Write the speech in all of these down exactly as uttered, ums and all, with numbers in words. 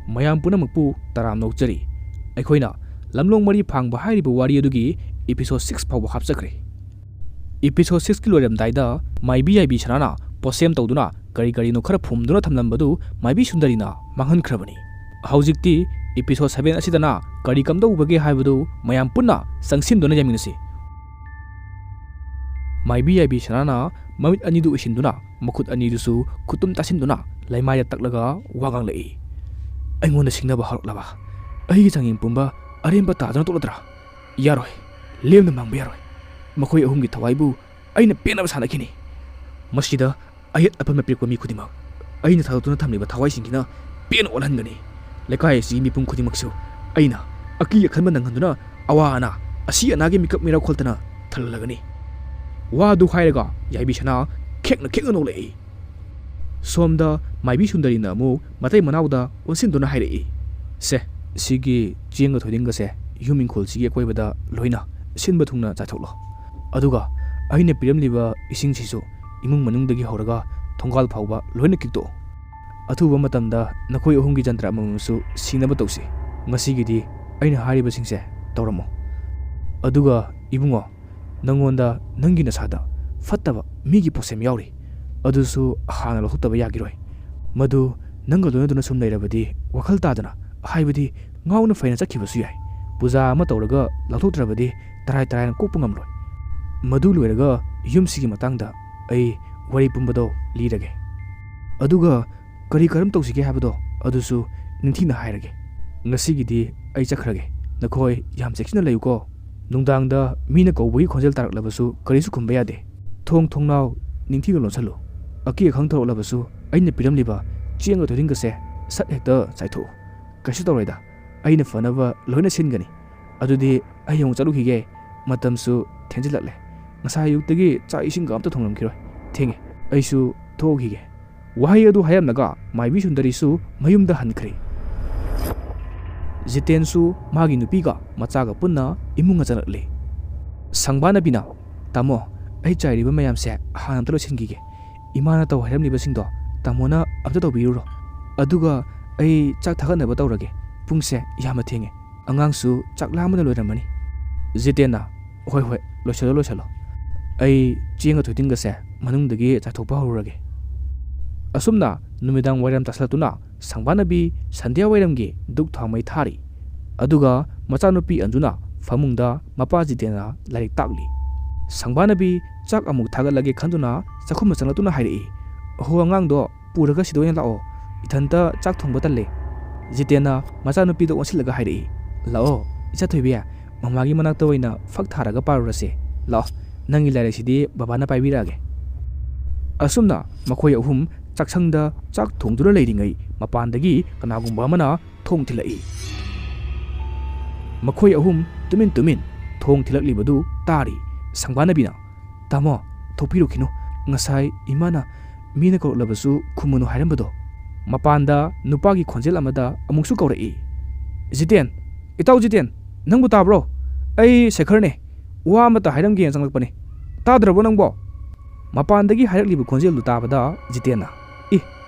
ꯃꯌꯥꯝ ꯄꯨꯝꯅꯃꯛꯄꯨ ꯇꯔꯥꯝꯅ ꯑꯣꯛꯆꯔꯤ꯫ ꯑꯩꯈꯣꯏꯅ ꯂꯝꯂꯣꯡ ꯃꯔꯤ ꯐꯥꯡꯕ ꯍꯥꯏꯔꯤꯕ ꯋꯥꯔꯤ ꯑꯗꯨꯒꯤ episode six ꯐꯥꯎꯕ ꯍꯥꯞꯆꯈ꯭ꯔꯦ꯫ Episode six ꯀꯤ ꯂꯣꯏꯔꯝꯗꯥꯏꯗ ꯃꯥꯏꯕꯤ ꯌꯥꯏꯕꯤ ꯁꯅꯥꯅ ꯄꯣꯠꯁꯦꯝ ꯇꯧꯗꯨꯅ ꯀꯔꯤ ꯀꯔꯤꯅꯣ ꯈꯔ ꯐꯨꯝꯗꯨꯅ ꯊꯝꯂꯝꯕꯗꯨ ꯃꯥꯏꯕꯤ ꯁꯨꯟꯗꯔꯤꯅ ꯃꯥꯡꯍꯟꯈ꯭ꯔꯕꯅꯤ꯫ ꯍꯧꯖꯤꯛꯇꯤ episode seven ꯑꯁꯤꯗꯅ ꯀꯔꯤ ꯀꯝꯗꯧꯕꯒꯦ ꯍꯥꯏꯕꯗꯨ ꯃꯌꯥꯝ ꯄꯨꯟꯅ ꯆꯪꯁꯤꯟꯗꯨꯅ ꯌꯦꯡꯃꯤꯟꯅꯁꯤ꯫ ꯃꯥꯏꯕꯤ ꯌꯥꯏꯕꯤ ꯁꯅꯥꯅ ꯃꯃꯤꯠ ꯑꯅꯤꯗꯨ ꯎꯏꯁꯤꯟꯗꯨꯅ ꯃꯈꯨꯠ ꯑꯅꯤꯗꯨꯁꯨ ꯈꯨꯇꯨꯝ ꯇꯥꯁꯤꯟꯗꯨꯅ ꯂꯩꯃꯥꯏꯗ ꯇꯛꯂꯒ ꯋꯥ ꯉꯥꯡꯂꯛꯏ꯫ "ꯑꯩꯉꯣꯟꯗ ꯁꯤꯡꯅꯕ ꯍꯧꯔꯛꯂꯕ? ꯑꯩꯒꯤ ꯆꯥꯡꯌꯦꯡ ꯄꯨꯝꯕ ꯑꯔꯦꯝꯕ ꯇꯥꯗꯨꯅ ꯇꯣꯛꯂꯗ꯭ꯔꯥ? ꯌꯥꯔꯣꯏ, ꯂꯦꯝꯅ ꯃꯥꯡꯕ ꯌꯥꯔꯣꯏ꯫ ꯃꯈꯣꯏ ꯑꯍꯨꯝꯒꯤ ꯊꯋꯥꯏꯕꯨ ꯑꯩꯅ ꯄꯦꯟꯅꯕ ꯁꯥꯟꯅꯈꯤꯅꯤ꯫ ꯃꯁꯤꯗ ꯑꯌꯦꯠ ꯑꯄꯟ ꯄꯤꯔꯛꯄ ꯃꯤ ꯈꯨꯗꯤꯡꯃꯛ ꯑꯩꯅ ꯊꯥꯗꯣꯛꯇꯨꯅ ꯊꯝꯂꯤꯕ ꯊꯋꯥꯏꯁꯤꯡꯁꯤꯅ ꯄꯦꯟꯅ ꯑꯣꯠꯍꯟꯒꯅꯤ꯫ ꯂꯩꯀꯥꯏ ꯑꯁꯤꯒꯤ ꯃꯤꯄꯨꯝ ꯈꯨꯗꯤꯡꯃꯛꯁꯨ ꯑꯩꯅ ꯑꯀꯤ ꯑꯈꯟꯕ ꯅꯪꯍꯟꯗꯨꯅ ꯑꯋꯥ ꯑꯅꯥ, ꯑꯁꯤ ꯑꯅꯥꯒꯤ ꯃꯤꯀꯞ ꯃꯤꯔꯥꯎ ꯈꯣꯜꯇꯅ ꯊꯜꯍꯜꯂꯒꯅꯤ"꯫ ꯋꯥꯗꯨ ꯍꯥꯏꯔꯒ ꯌꯥꯏꯕꯤ ꯁꯅꯥ ꯈꯦꯛꯅ ꯈꯦꯛꯅ ꯅꯣꯛꯂꯛꯏ꯫ ꯁꯣꯝꯗ ꯃꯥꯏꯕꯤ ꯁꯨꯟꯗꯔꯤꯅ ꯑꯃꯨꯛ ꯃꯇꯩ ꯃꯅꯥꯎꯗ ꯑꯣꯟꯁꯤꯟꯗꯨꯅ ꯍꯥꯏꯔꯛꯏ, "ꯁꯦ, ꯁꯤꯒꯤ ꯆꯦꯡꯒ ꯊꯣꯏꯗꯤꯡꯒꯁꯦ ꯌꯨꯝ ꯏꯪꯈꯣꯜꯁꯤꯒꯤ ꯑꯀꯣꯏꯕꯗ ꯂꯣꯏꯅ ꯁꯤꯟꯕ ꯊꯨꯡꯅ ꯆꯥꯏꯊꯣꯛꯂꯣ꯫ ꯑꯗꯨꯒ ꯑꯩꯅ ꯄꯤꯔꯝꯂꯤꯕ ꯏꯁꯤꯡꯁꯤꯁꯨ ꯏꯃꯨꯡ ꯃꯅꯨꯡꯗꯒꯤ ꯍꯧꯔꯒ ꯊꯣꯡꯒꯥꯜ ꯐꯥꯎꯕ ꯂꯣꯏꯅ ꯀꯤꯛꯇꯣꯛꯑꯣ꯫ ꯑꯊꯨꯕ ꯃꯇꯝꯗ ꯅꯈꯣꯏ ꯑꯍꯨꯝꯒꯤ ꯖꯟꯇ꯭ꯔ ꯑꯃꯃꯝꯁꯨ ꯁꯤꯅꯕ ꯇꯧꯁꯤ꯫ ꯉꯁꯤꯒꯤꯗꯤ ꯑꯩꯅ ꯍꯥꯏꯔꯤꯕꯁꯤꯡꯁꯦ ꯇꯧꯔꯝꯃꯣ꯫ ꯑꯗꯨꯒ ꯏꯕꯨꯡꯉꯣ, ꯅꯪꯉꯣꯟꯗ ꯅꯪꯒꯤ ꯅꯁꯥꯗ ꯐꯠꯇꯕ ꯃꯤꯒꯤ ꯄꯣꯠꯁꯦꯝ ꯌꯥꯎꯔꯤ, ꯑꯗꯨꯁꯨ ꯍꯥꯟꯅ ꯂꯧꯊꯣꯛꯇꯕ ꯌꯥꯈꯤꯔꯣꯏ꯫ ꯃꯗꯨ ꯅꯪꯒ ꯂꯣꯏꯅꯗꯨꯅ ꯁꯨꯝ ꯂꯩꯔꯕꯗꯤ ꯋꯥꯈꯜ ꯇꯥꯗꯅ, ꯍꯥꯏꯕꯗꯤ ꯉꯥꯎꯅ ꯐꯩꯅ ꯆꯠꯈꯤꯕꯁꯨ ꯌꯥꯏ꯫ ꯄꯨꯖꯥ ꯑꯃ ꯇꯧꯔꯒ ꯂꯧꯊꯣꯛꯇ꯭ꯔꯕꯗꯤ ꯇꯔꯥꯏ ꯇꯔꯥꯏꯅ ꯀꯣꯛꯄ ꯉꯝꯂꯣꯏ꯫ ꯃꯗꯨ ꯂꯣꯏꯔꯒ ꯌꯨꯝꯁꯤꯒꯤ ꯃꯇꯥꯡꯗ ꯑꯩ ꯋꯥꯔꯤ ꯄꯨꯝꯕꯗꯣ ꯂꯤꯔꯒꯦ꯫ ꯑꯗꯨꯒ ꯀꯔꯤ ꯀꯔꯝ ꯇꯧꯁꯤꯒꯦ ꯍꯥꯏꯕꯗꯣ ꯑꯗꯨꯁꯨ ꯅꯤꯡꯊꯤꯅ ꯍꯥꯏꯔꯒꯦ꯫ ꯉꯁꯤꯒꯤꯗꯤ ꯑꯩ ꯆꯠꯈ꯭ꯔꯒꯦ꯫ ꯅꯈꯣꯏ ꯌꯥꯝ ꯆꯦꯛꯁꯤꯟꯅ ꯂꯩꯌꯨꯀꯣ꯫ ꯅꯨꯡꯗꯥꯡꯗ ꯃꯤꯅ ꯀꯧꯕꯒꯤ ꯈꯣꯟꯖꯦꯜ ꯇꯥꯔꯛꯂꯕꯁꯨ ꯀꯔꯤꯁꯨ ꯈꯨꯝꯕ ꯌꯥꯗꯦ꯫ ꯊꯣꯡ ꯊꯣꯡꯅꯥꯎ ꯅꯤꯡꯊꯤꯅ ꯂꯣꯟꯁꯜꯂꯨ꯫ ꯑꯀꯤ ꯑꯈꯪ ꯊꯣꯔꯛꯂꯕꯁꯨ ꯑꯩꯅ ꯄꯤꯔꯝꯂꯤꯕ ꯆꯦꯡꯒ ꯊꯣꯏꯗꯤꯡꯒꯁꯦ ꯁꯠ ꯍꯦꯛꯇ ꯆꯥꯏꯊꯣꯛꯎ꯫ ꯀꯩꯁꯨ ꯇꯧꯔꯣꯏꯗ, ꯑꯩꯅ ꯐꯅꯕ ꯂꯣꯏꯅ ꯁꯤꯟꯒꯅꯤ꯫ ꯑꯗꯨꯗꯤ ꯑꯩ ꯑꯃꯨꯛ ꯆꯠꯂꯨꯈꯤꯒꯦ꯫ ꯃꯇꯝꯁꯨ ꯊꯦꯡꯖꯤꯜꯂꯛꯂꯦ꯫ ꯉꯁꯥꯏ ꯑꯌꯨꯛꯇꯒꯤ ꯆꯥꯛ ꯏꯁꯤꯡꯒ ꯑꯝꯇ ꯊꯣꯡꯂꯝꯈꯤꯔꯣꯏ꯫ ꯊꯦꯡꯉꯦ, ꯑꯩꯁꯨ ꯊꯣꯛꯎꯈꯤꯒꯦ꯫ ꯋꯥꯍꯩ ꯑꯗꯨ ꯍꯥꯏꯔꯝꯂꯒ ꯃꯥꯏꯕꯤ ꯁꯨꯟꯗꯔꯤꯁꯨ ꯃꯌꯨꯝꯗ ꯍꯟꯈ꯭ꯔꯦ꯫ ꯖꯤꯇꯦꯟꯁꯨ ꯃꯥꯒꯤ ꯅꯨꯄꯤꯒ ꯃꯆꯥꯒ ꯄꯨꯟꯅ ꯏꯃꯨꯡ ꯆꯪꯂꯛꯂꯦ꯫ ꯁꯪꯕꯥꯅꯕꯤꯅ, "ꯇꯥꯃꯣ, ꯑꯩ ꯆꯥꯏꯔꯤꯕ ꯃꯌꯥꯝꯁꯦ ꯍꯥꯟꯅ ꯑꯝꯇ ꯂꯣꯏꯁꯤꯟꯈꯤꯒꯦ꯫ ꯏꯃꯥꯅ ꯇꯧ ꯍꯥꯏꯔꯝꯂꯤꯕꯁꯤꯡꯗꯣ ꯇꯥꯃꯣꯅ ꯑꯝꯇ ꯇꯧꯕꯤꯔꯨꯔꯣ꯫ ꯑꯗꯨꯒ ꯑꯩ ꯆꯥꯛ ꯊꯥꯒꯠꯅꯕ ꯇꯧꯔꯒꯦ꯫ ꯄꯨꯡꯁꯦ ꯌꯥꯝꯅ ꯊꯦꯡꯉꯦ꯫ ꯑꯉꯥꯡꯁꯨ ꯆꯥꯛ ꯂꯥꯝꯕꯅ ꯂꯣꯏꯔꯝꯃꯅꯤ꯫ ꯖꯤꯇꯦꯟꯅ, "ꯍꯣꯏ, ꯍꯣꯏ, ꯂꯣꯏꯁꯤꯜꯂꯣ, ꯂꯣꯏꯁꯤꯜꯂꯣ꯫ ꯑꯩ ꯆꯦꯡꯒ ꯊꯣꯏꯗꯤꯡꯒꯁꯦ ꯃꯅꯨꯡꯗꯒꯤ ꯆꯥꯏꯊꯣꯛꯄ ꯍꯧꯔꯨꯔꯒꯦ"꯫ ꯑꯁꯨꯝꯅ ꯅꯨꯃꯤꯗꯥꯡ ꯋꯥꯏꯔꯝ ꯇꯥꯁꯜꯂꯛꯇꯨꯅ ꯁꯪꯕꯥꯅꯕꯤ ꯁꯟꯙ꯭ꯌꯥ ꯋꯥꯏꯔꯝꯒꯤ ꯙꯨꯛ ꯊꯥꯎꯃꯩ ꯊꯥꯔꯤ꯫ ꯑꯗꯨꯒ ꯃꯆꯥꯅꯨꯄꯤ ꯑꯟꯖꯨꯅ ꯐꯃꯨꯡꯗ ꯃꯄꯥ ꯖꯤꯇꯦꯟꯅ ꯂꯥꯏꯔꯤꯛ ꯇꯥꯛꯂꯤ꯫ ꯁꯪꯕꯥꯅꯕꯤ ꯆꯥꯛ ꯑꯃꯨꯛ ꯊꯥꯒꯠꯂꯒꯦ ꯈꯟꯗꯨꯅ ꯆꯥꯛꯈꯨꯝꯗ ꯆꯪꯂꯛꯇꯨꯅ ꯍꯥꯏꯔꯛꯏ, "ꯍꯣ, ꯑꯉꯥꯡꯗꯣ ꯄꯨꯔꯒ ꯁꯤꯗ ꯑꯣꯏꯅ ꯂꯥꯛꯑꯣ꯫ ꯏꯊꯟꯇ ꯆꯥꯛ ꯊꯣꯡꯕ ꯇꯜꯂꯦ"꯫ ꯖꯤꯇꯦꯟꯅ ꯃꯆꯥꯅꯨꯄꯤꯗ ꯑꯣꯟꯁꯤꯜꯂꯒ ꯍꯥꯏꯔꯛꯏ, "ꯂꯥꯛꯑꯣ, ꯏꯆꯥ ꯊꯣꯏꯕꯤ, ꯃꯃꯥꯒꯤ ꯃꯅꯥꯛꯇ ꯑꯣꯏꯅ ꯐꯛ ꯊꯥꯔꯒ ꯄꯥꯔꯨꯔꯁꯦ꯫ ꯂꯥꯛꯑꯣ, ꯅꯪꯒꯤ ꯂꯥꯏꯔꯤꯛꯁꯤꯗꯤ ꯕꯕꯥꯅ ꯄꯥꯏꯕꯤꯔꯛꯑꯒꯦ"꯫ ꯑꯁꯨꯝꯅ ꯃꯈꯣꯏ ꯑꯍꯨꯝ ꯆꯥꯛꯁꯪꯗ ꯆꯥꯛ ꯊꯣꯡꯗꯨꯅ ꯂꯩꯔꯤꯉꯩ, ꯃꯄꯥꯟꯗꯒꯤ ꯀꯅꯥꯒꯨꯝꯕ ꯑꯃꯅ ꯊꯣꯡ ꯊꯤꯜꯂꯛꯏ꯫ ꯃꯈꯣꯏ ꯑꯍꯨꯝ ꯇꯨꯃꯤꯟ ꯇꯨꯃꯤꯟ ꯊꯣꯡ ꯊꯤꯜꯂꯛꯂꯤꯕꯗꯨ ꯇꯥꯔꯤ꯫ ꯁꯪꯕꯥꯅꯕꯤꯅ, "ꯇꯥꯃꯣ, ꯊꯣꯛꯄꯤꯔꯨꯈꯤꯅꯨ꯫ ꯉꯁꯥꯏ ꯏꯃꯥꯅ ꯃꯤꯅ ꯀꯧꯔꯛꯂꯕꯁꯨ ꯈꯨꯝꯃꯨꯅꯨ ꯍꯥꯏꯔꯝꯕꯗꯣ"꯫ ꯃꯄꯥꯟꯗ ꯅꯨꯄꯥꯒꯤ ꯈꯣꯟꯖꯦꯜ ꯑꯃꯗ ꯑꯃꯨꯛꯁꯨ ꯀꯧꯔꯛꯏ, "ꯖꯤꯇꯦꯟ! ꯏꯇꯥꯎ ꯖꯤꯇꯦꯟ! ꯅꯪꯕꯨ ꯇꯥꯕ꯭ꯔꯣ? ꯑꯩ ꯁꯦꯈꯔꯅꯦ꯫ ꯋꯥ ꯑꯃꯇ ꯍꯥꯏꯔꯝꯒꯦꯅ ꯆꯪꯂꯛꯄꯅꯦ꯫ ꯇꯥꯗ꯭ꯔꯕꯣ ꯅꯪꯕꯣ?" ꯃꯄꯥꯟꯗꯒꯤ ꯍꯥꯏꯔꯛꯂꯤꯕ ꯈꯣꯟꯖꯦꯜꯗꯨ ꯇꯥꯕꯗ ꯖꯤꯇꯦꯟꯅ, "ꯏ,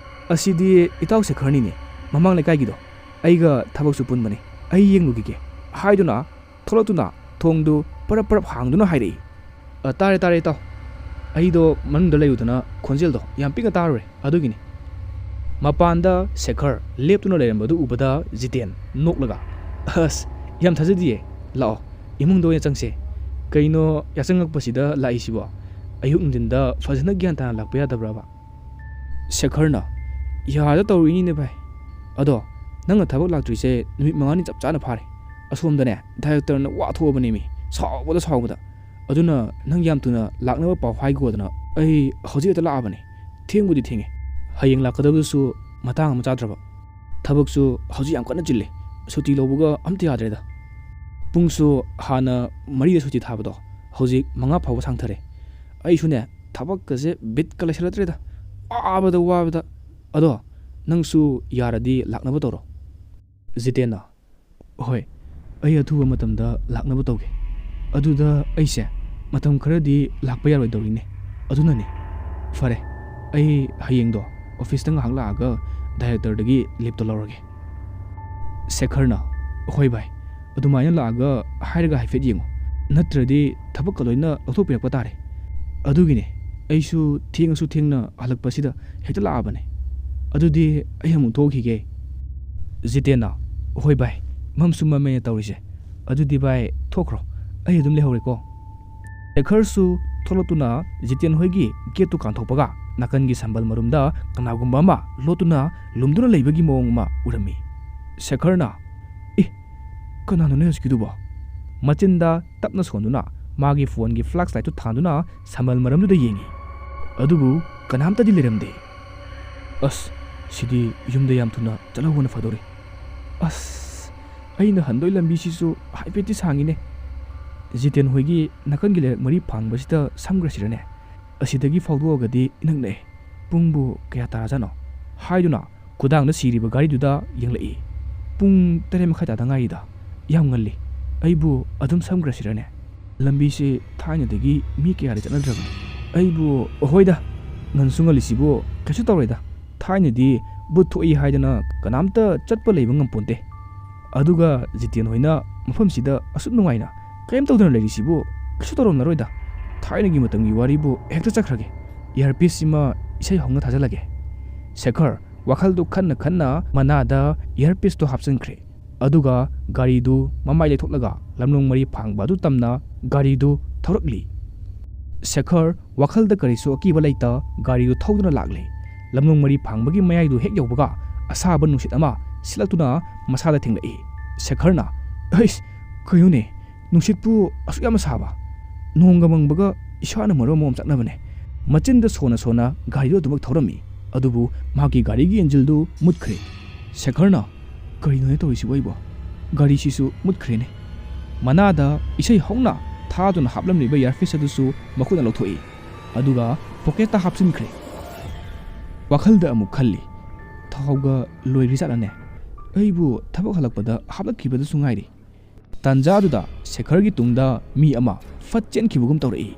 ꯑꯁꯤꯗꯤ ꯏꯇꯥꯎ ꯁꯦꯈꯔꯅꯤꯅꯦ, ꯃꯃꯥꯡ ꯂꯩꯀꯥꯏꯒꯤꯗꯣ꯫ ꯑꯩꯒ ꯊꯕꯛꯁꯨ ꯄꯨꯟꯕꯅꯦ, ꯑꯩ ꯌꯦꯡꯂꯨꯈꯤꯒꯦ" ꯍꯥꯏꯗꯨꯅ ꯊꯣꯛꯂꯛꯇꯨꯅ ꯊꯣꯡꯗꯨ ꯄꯔꯞ ꯄꯔꯞ ꯍꯥꯡꯗꯨꯅ ꯍꯥꯏꯔꯛꯏ, "ꯑ, ꯇꯥꯔꯦ, ꯇꯥꯔꯦ, ꯏꯇꯥꯎ꯫ ꯑꯩꯗꯣ ꯃꯅꯨꯡꯗ ꯂꯩꯔꯨꯗꯅ ꯈꯣꯟꯖꯦꯜꯗꯣ ꯌꯥꯝ ꯄꯤꯛꯅ ꯇꯥꯔꯨꯔꯦ, ꯑꯗꯨꯒꯤꯅꯤ"꯫ ꯃꯄꯥꯟꯗ ꯁꯦꯈꯔ ꯂꯦꯞꯇꯨꯅ ꯂꯩꯔꯝꯕꯗꯨ ꯎꯕꯗ ꯖꯤꯇꯦꯟ ꯅꯣꯛꯂꯒ, "ꯑꯁ, ꯌꯥꯝ ꯊꯥꯖꯗꯤꯌꯦ꯫ ꯂꯥꯛꯑꯣ, ꯏꯃꯨꯡꯗ ꯑꯣꯏꯅ ꯆꯪꯁꯦ꯫ ꯀꯩꯅꯣ ꯌꯥꯆꯪꯉꯛꯄꯁꯤꯗ ꯂꯥꯛꯏꯁꯤꯕꯣ? ꯑꯌꯨꯛ ꯅꯨꯡꯊꯤꯟꯗ ꯐꯖꯅ ꯒ꯭ꯌꯥꯟ ꯇꯥꯅ ꯂꯥꯛꯄ ꯌꯥꯗꯕ꯭ꯔꯕ?" ꯁꯦꯈꯔꯅ, "ꯌꯥꯗ ꯇꯧꯔꯤꯅꯤꯅꯦ ꯚꯥꯏ꯫ ꯑꯗꯣ ꯅꯪꯅ ꯊꯕꯛ ꯂꯥꯛꯇ꯭ꯔꯤꯁꯦ ꯅꯨꯃꯤꯠ ꯃꯉꯥꯅꯤ ꯆꯞ ꯆꯥꯅ ꯐꯥꯔꯦ꯫ ꯑꯁꯣꯝꯗꯅꯦ ꯗꯥꯏꯔꯦꯛꯇꯔꯅ ꯋꯥ ꯊꯣꯛꯑꯕꯅꯦꯃꯤ, ꯁꯥꯎꯕꯗ ꯁꯥꯎꯕꯗ꯫ ꯑꯗꯨꯅ ꯅꯪ ꯌꯥꯝ ꯊꯨꯅ ꯂꯥꯛꯅꯕ ꯄꯥꯎ ꯍꯥꯏꯒꯣꯗꯅ ꯑꯩ ꯍꯧꯖꯤꯛ ꯍꯦꯛꯇ ꯂꯥꯛꯑꯕꯅꯦ꯫ ꯊꯦꯡꯕꯨꯗꯤ ꯊꯦꯡꯉꯦ꯫ ꯍꯌꯦꯡ ꯂꯥꯛꯀꯗꯕꯗꯨꯁꯨ ꯃꯇꯥꯡ ꯑꯃ ꯆꯥꯗ꯭ꯔꯕ꯫ ꯊꯕꯛꯁꯨ ꯍꯧꯖꯤꯛ ꯌꯥꯝ ꯀꯟꯅ ꯆꯤꯜꯂꯦ꯫ ꯁꯨꯇꯤ ꯂꯧꯕꯒ ꯑꯝꯇ ꯌꯥꯗ꯭ꯔꯦꯗ꯫ ꯄꯨꯡꯁꯨ ꯍꯥꯟꯅ ꯃꯔꯤꯗ ꯁꯨꯇꯤ ꯊꯥꯕꯗꯣ ꯍꯧꯖꯤꯛ ꯃꯉꯥ ꯐꯥꯎꯕ ꯁꯥꯡꯊꯔꯦ꯫ ꯑꯩꯁꯨꯅꯦ ꯊꯕꯛꯀꯁꯦ ꯕꯤꯠꯀ ꯂꯩꯁꯜꯂꯛꯇ꯭ꯔꯦꯗ꯫ ꯋꯥꯕꯗ ꯋꯥꯕꯗ꯫ ꯑꯗꯣ ꯅꯪꯁꯨ ꯌꯥꯔꯗꯤ ꯂꯥꯛꯅꯕ ꯇꯧꯔꯣ"꯫ ꯖꯤꯇꯦꯟꯅ, "ꯍꯣꯏ, ꯑꯩ ꯑꯊꯨꯕ ꯃꯇꯝꯗ ꯂꯥꯛꯅꯕ ꯇꯧꯒꯦ꯫ ꯑꯗꯨꯗ ꯑꯩꯁꯦ ꯃꯇꯝ ꯈꯔꯗꯤ ꯂꯥꯛꯄ ꯌꯥꯔꯣꯏꯗꯧꯔꯤꯅꯦ꯫ ꯑꯗꯨꯅꯅꯦ꯫ ꯐꯔꯦ, ꯑꯩ ꯍꯌꯦꯡꯗꯣ ꯑꯣꯐꯤꯁꯇ ꯉꯥꯏꯍꯥꯛ ꯂꯥꯛꯑꯒ ꯗꯥꯏꯔꯦꯛꯇꯔꯗꯒꯤ ꯂꯤꯞꯇꯣ ꯂꯧꯔꯒꯦ꯫ ꯁꯦꯈꯔꯅ, "ꯍꯣꯏ ꯚꯥꯏ, ꯑꯗꯨꯃꯥꯏꯅ ꯂꯥꯛꯑꯒ ꯍꯥꯏꯔꯒ ꯍꯥꯏꯐꯦꯠ ꯌꯦꯡꯉꯣ, ꯅꯠꯇ꯭ꯔꯗꯤ ꯊꯕꯛꯀ ꯂꯣꯏꯅ ꯂꯧꯊꯣꯛꯄꯤꯔꯛꯄ ꯇꯥꯔꯦ꯫ ꯑꯗꯨꯒꯤꯅꯦ ꯑꯩꯁꯨ ꯊꯦꯡꯉꯁꯨ ꯊꯦꯡꯅ ꯍꯜꯂꯛꯄꯁꯤꯗ ꯍꯦꯛꯇ ꯂꯥꯛꯑꯕꯅꯦ꯫ ꯑꯗꯨꯗꯤ ꯑꯩ ꯑꯃꯨꯛ ꯊꯣꯛꯈꯤꯒꯦ꯫" ꯖꯤꯇꯦꯟꯅ, "ꯍꯣꯏ ꯚꯥꯏ, ꯃꯝꯁꯨ ꯃꯝꯃꯦꯅ ꯇꯧꯔꯤꯁꯦ꯫ ꯑꯗꯨꯗꯤ ꯚꯥꯏ ꯊꯣꯛꯈ꯭ꯔꯣ, ꯑꯩ ꯑꯗꯨꯝ ꯂꯩꯍꯧꯔꯦꯀꯣ꯫" ꯁꯦꯈꯔꯁꯨ ꯊꯣꯛꯂꯛꯇꯨꯅ ꯖꯤꯇꯦꯟ ꯍꯣꯏꯒꯤ ꯒꯦꯠꯇꯨ ꯀꯥꯟꯊꯣꯛꯄꯒ ꯅꯥꯀꯟꯒꯤ ꯁꯝꯕꯜ ꯃꯔꯨꯝꯗ ꯀꯅꯥꯒꯨꯝꯕ ꯑꯃ ꯂꯣꯠꯇꯨꯅ ꯂꯨꯝꯗꯨꯅ ꯂꯩꯕꯒꯤ ꯃꯑꯣꯡ ꯑꯃ ꯎꯔꯝꯃꯤ꯫ ꯁꯦꯈꯔꯅ, "ꯑꯦ, ꯀꯅꯥꯅꯣꯅꯦ ꯍꯧꯖꯤꯛꯀꯤꯗꯨꯕꯣ?" ꯃꯆꯤꯟꯗ ꯇꯞꯅ ꯁꯣꯟꯗꯨꯅ ꯃꯥꯒꯤ ꯐꯣꯟꯒꯤ ꯐ꯭ꯂꯥꯁ ꯂꯥꯏꯠꯇꯨ ꯊꯥꯟꯗꯨꯅ ꯁꯝꯕꯜ ꯃꯔꯨꯝꯗꯨꯗ ꯌꯦꯡꯉꯤ꯫ ꯑꯗꯨꯕꯨ ꯀꯅꯥꯝꯇꯗꯤ ꯂꯩꯔꯝꯗꯦ꯫ "ꯑꯁ, ꯁꯤꯗꯤ ꯌꯨꯝꯗ ꯌꯥꯝ ꯊꯨꯅ ꯆꯠꯍꯧꯕꯅ ꯐꯗꯧꯔꯤ꯫ ꯑꯁ, ꯑꯩꯅ ꯍꯟꯗꯣꯏ ꯂꯝꯕꯤꯁꯤꯁꯨ ꯍꯥꯏꯐꯦꯠꯇꯤ ꯁꯥꯡꯉꯤꯅꯦ꯫ ꯖꯤꯇꯦꯟ ꯍꯣꯏꯒꯤ ꯅꯥꯀꯟꯒꯤ ꯂꯩꯔꯛ ꯃꯔꯤ ꯐꯥꯡꯕꯁꯤꯗ ꯁꯝꯈ꯭ꯔꯁꯤꯔꯅꯦ? ꯑꯁꯤꯗꯒꯤ ꯐꯥꯎꯗꯣꯛꯑꯒꯗꯤ ꯏꯅꯛ ꯅꯛꯑꯦ꯫ ꯄꯨꯡꯕꯨ ꯀꯌꯥ ꯇꯥꯔꯖꯥꯠꯅꯣ?" ꯍꯥꯏꯗꯨꯅ ꯈꯨꯗꯥꯡꯗ ꯁꯤꯔꯤꯕ ꯒꯥꯔꯤꯗꯨꯗ ꯌꯦꯡꯂꯛꯏ꯫ "ꯄꯨꯡ ꯇꯔꯦꯠ ꯃꯈꯥꯏ ꯇꯥꯗ ꯉꯥꯏꯔꯤꯗ꯫ ꯌꯥꯝ ꯉꯜꯂꯤ꯫ ꯑꯩꯕꯨ ꯑꯗꯨꯝ ꯁꯝꯈ꯭ꯔꯁꯤꯔꯅꯦ? ꯂꯝꯕꯤꯁꯦ ꯊꯥꯏꯅꯗꯒꯤ ꯃꯤ ꯀꯌꯥꯗꯤ ꯆꯠꯅꯗ꯭ꯔꯕꯅꯤ꯫ ꯑꯩꯕꯨ, ꯍꯣꯏꯗ, ꯉꯟꯁꯨ ꯉꯜꯂꯤꯁꯤꯕꯨ ꯀꯩꯁꯨ ꯇꯧꯔꯣꯏꯗ꯫ ꯊꯥꯏꯅꯗꯤ ꯚꯨꯠ ꯊꯣꯛꯏ ꯍꯥꯏꯗꯅ ꯀꯅꯥꯝꯇ ꯆꯠꯄ ꯂꯩꯕ ꯉꯝꯄꯣꯟꯇꯦ꯫ ꯑꯗꯨꯒ ꯖꯤꯇꯦꯟ ꯍꯣꯏꯅ ꯃꯐꯝꯁꯤꯗ ꯑꯁꯨꯛ ꯅꯨꯡꯉꯥꯏꯅ ꯀꯔꯤꯝ ꯇꯧꯗꯅ ꯂꯩꯔꯤꯁꯤꯕꯨ ꯀꯩꯁꯨ ꯇꯧꯔꯝꯂꯔꯣꯏꯗ꯫ ꯊꯥꯏꯅꯒꯤ ꯃꯇꯝꯒꯤ ꯋꯥꯔꯤꯕꯨ ꯍꯦꯛꯇ ꯆꯠꯈ꯭ꯔꯒꯦ꯫ ꯏꯌꯥꯔꯄꯤꯁꯁꯤꯃ ꯏꯁꯩ ꯍꯧꯅ ꯊꯥꯖꯜꯂꯒꯦ꯫" ꯁꯦꯈꯔ ꯋꯥꯈꯜꯗꯨ ꯈꯟꯅ ꯈꯟꯅ ꯃꯅꯥꯗ ꯏꯌꯥꯔꯄꯤꯁꯇꯨ ꯍꯥꯞꯆꯤꯟꯈ꯭ꯔꯦ꯫ ꯑꯗꯨꯒ ꯒꯥꯔꯤꯗꯨ ꯃꯃꯥꯏ ꯂꯩꯊꯣꯛꯂꯒ ꯂꯝꯂꯣꯡ ꯃꯔꯤ ꯐꯥꯡꯕ ꯑꯗꯨ ꯇꯝꯅ ꯒꯥꯔꯤꯗꯨ ꯊꯧꯔꯛꯂꯤ꯫ ꯁꯦꯈꯔ ꯋꯥꯈꯜꯗ ꯀꯔꯤꯁꯨ ꯑꯀꯤꯕ ꯂꯩꯇ ꯒꯥꯔꯤꯗꯨ ꯊꯧꯗꯨꯅ ꯂꯥꯛꯂꯦ꯫ ꯂꯝꯂꯣꯡ ꯃꯔꯤ ꯐꯥꯡꯕꯒꯤ ꯃꯌꯥꯏꯗꯨ ꯍꯦꯛ ꯌꯧꯕꯒ ꯑꯁꯥꯕ ꯅꯨꯡꯁꯤꯠ ꯑꯃ ꯁꯤꯠꯂꯛꯇꯨꯅ ꯃꯁꯥꯗ ꯊꯦꯡꯂꯛꯏ꯫ ꯁꯦꯈꯔꯅ, "ꯑꯩꯁ, ꯀꯩꯅꯣꯅꯦ? ꯅꯨꯡꯁꯤꯠꯄꯨ ꯑꯁꯨꯛ ꯌꯥꯝꯅ ꯁꯥꯕ? ꯅꯣꯡꯒ ꯃꯪꯕꯒ ꯏꯁꯥꯅ ꯃꯔꯣꯟ ꯑꯃ ꯑꯣꯝꯆꯥꯛꯅꯕꯅꯦ꯫" ꯃꯆꯤꯟꯗ ꯁꯣꯟꯅ ꯁꯣꯟꯅ ꯒꯥꯔꯤꯗꯨ ꯑꯗꯨꯃꯛ ꯊꯧꯔꯝꯃꯤ꯫ ꯑꯗꯨꯕꯨ ꯃꯍꯥꯛꯀꯤ ꯒꯥꯔꯤꯒꯤ ꯏꯟꯖꯤꯜꯗꯨ ꯃꯨꯠꯈ꯭ꯔꯦ꯫ ꯁꯦꯈꯔꯅ, "ꯀꯔꯤꯅꯣꯅꯦ ꯇꯧꯔꯤꯁꯤꯕꯨ ꯑꯩꯕꯣ? ꯒꯥꯔꯤꯁꯤꯁꯨ ꯃꯨꯠꯈ꯭ꯔꯦꯅꯦ꯫" ꯃꯅꯥꯗ ꯏꯁꯩ ꯍꯧꯅ ꯊꯥꯗꯨꯅ ꯍꯥꯞꯂꯝꯂꯤꯕ ꯏꯌꯥꯔꯄꯤꯁ ꯑꯗꯨꯁꯨ ꯃꯈꯨꯠꯅ ꯂꯧꯊꯣꯛꯏ꯫ ꯑꯗꯨꯒ ꯄꯣꯀꯦꯠꯇ ꯍꯥꯞꯆꯤꯟꯈ꯭ꯔꯦ꯫ ꯋꯥꯈꯜꯗ ꯑꯃꯨꯛ ꯈꯜꯂꯤ, "ꯊꯥꯎꯒ ꯂꯣꯏꯔꯤꯖꯥꯠꯂꯅꯦ? ꯑꯩꯕꯨ ꯊꯕꯛ ꯍꯜꯂꯛꯄꯗ ꯍꯥꯞꯂꯛꯈꯤꯕꯗꯁꯨ ꯉꯥꯏꯔꯤ꯫" ꯇꯥꯟꯖꯥꯗꯨꯗ ꯁꯦꯈꯔꯒꯤ ꯇꯨꯡꯗ ꯃꯤ ꯑꯃ ꯐꯠ ꯆꯦꯟꯈꯤꯕꯒꯨꯝ ꯇꯧꯔꯛꯏ꯫